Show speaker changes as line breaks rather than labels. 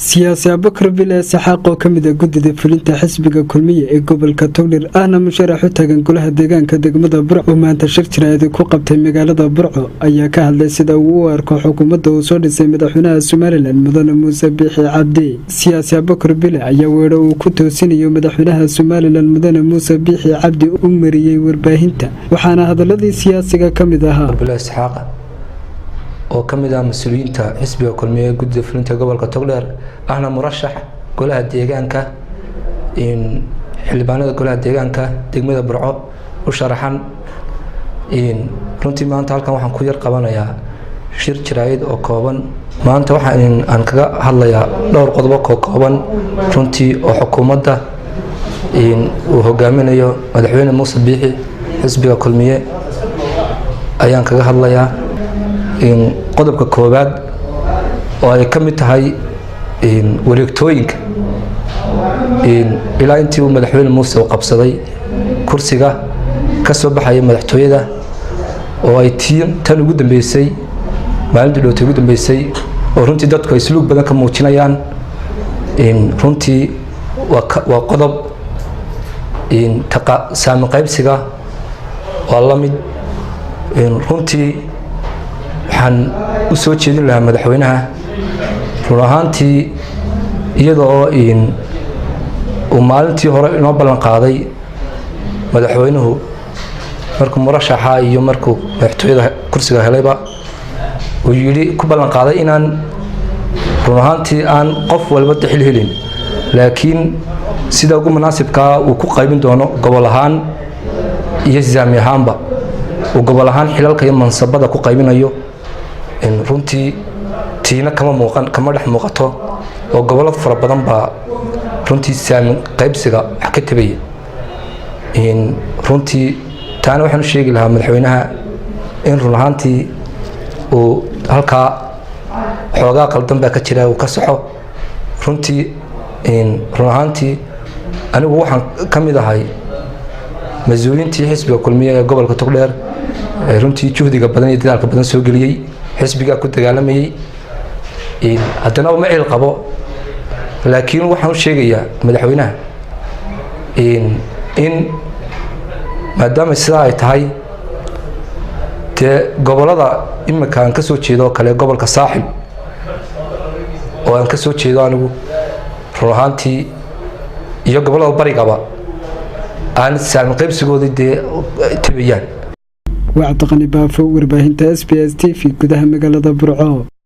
Siyaasi Abubakar Bile Saxaaq, oo kamid ah guddida fulinta xisbiga Kulmiye ee gobolka Togdheer, ahna musharax u taagan golaha deegaanka degmada Burco, oo maanta shir jaraa'id ku qabtay magaalada Burco, ayaa ka hadlay sida uu u arko xukuumadda uu soo dhisay madaxweynaha Somaliland, mudane Muuse Biixi Cabdi. Siyaasi Abubakar Bile ayaa weedho uu ku toosinayo madaxweynaha Somaliland, mudane Muuse Biixi Cabdi, u mariyey warbaahinta, waxaana hadaladii siyaasiga ka mid ahaa:
Isxaaq, oo ka mid ah mas-uuliyiinta xisbiga Kulmiye ee guddida fulinta gobolka Togdheer, ahna murashax golaha deegaanka, xildhibaanada golaha deegaanka degmada Burco u sharaxan. Runtii maanta halkan waxaan ku yar qabanayaa shir jaraa'id oo kooban. Maanta waxaan aan kaga hadlayaa dhowr qodobo koo kooban runtii, oo xukuumadda uu hogaaminayo madaxweyne Muuse Biixi, xisbiga Kulmiye, ayaan kaga hadlayaa. Qodobka koowaad oo ay ka mid tahay wareegtooyinka ilaa intii uu madaxweyne Muuse uu qabsaday kursiga ka soo baxaya madaxtooyada, oo ay tii tan ugu dambeysay maalintii dhowtay ugu dambeysay, oo runtii dadku ay suluug badan ka muujinayaan. Runtii waa qodob saami qaybsiga waa la mid. Runtii waxaan u soo jeedin lahaa madaxweynaha, run ahaantii, iyada oo uu maalintii hore inoo ballan qaaday madaxweynuhu markuu murashaxa iyo markuu madaxtooyada kursiga helayba, uu yidhi, ku ballan qaaday inaan run ahaantii aan qof walba daxil helin, laakiin sida ugu munaasibkaa uu ku qaybin doono gobol ahaan iyo saami ahaanba, uu gobol ahaan xilalka iyo mansabada ku qaybinayo. Runtii tiina kama muuqan, kama dhex muuqato, oo gobollo fara badan baa runtii saami qaybsiga wax ka tabaya. Runtii taana waxaan u sheegi lahaa madaxweynaha in run ahaantii uu halkaa xoogaa qaldan baa ka jira uu ka saxo. Runtii, run ahaantii, anigu waxaan ka mid ahay mas-uuliyiintii xisbiga Kulmiye ee gobolka Togdheer, runtii juhdiga badan iyo dadaalka badan soo geliyey, xisbigaa ku dagaalamayey. Haddana uma cil qabo, laakiin waxaan u sheegayaa madaxweynaha in maadaama sidaa ay tahay, dee gobolada imika aan ka soo jeedo oo kale, gobolka Saaxil oo aan ka soo jeedo anigu, run ahaantii, iyo gobolada barigaba aan saami qaybsigoodii dee tabayaan.
Waa Cabdiqani Baafo, warbaahinta SBS TV, gudaha magaalada Burco.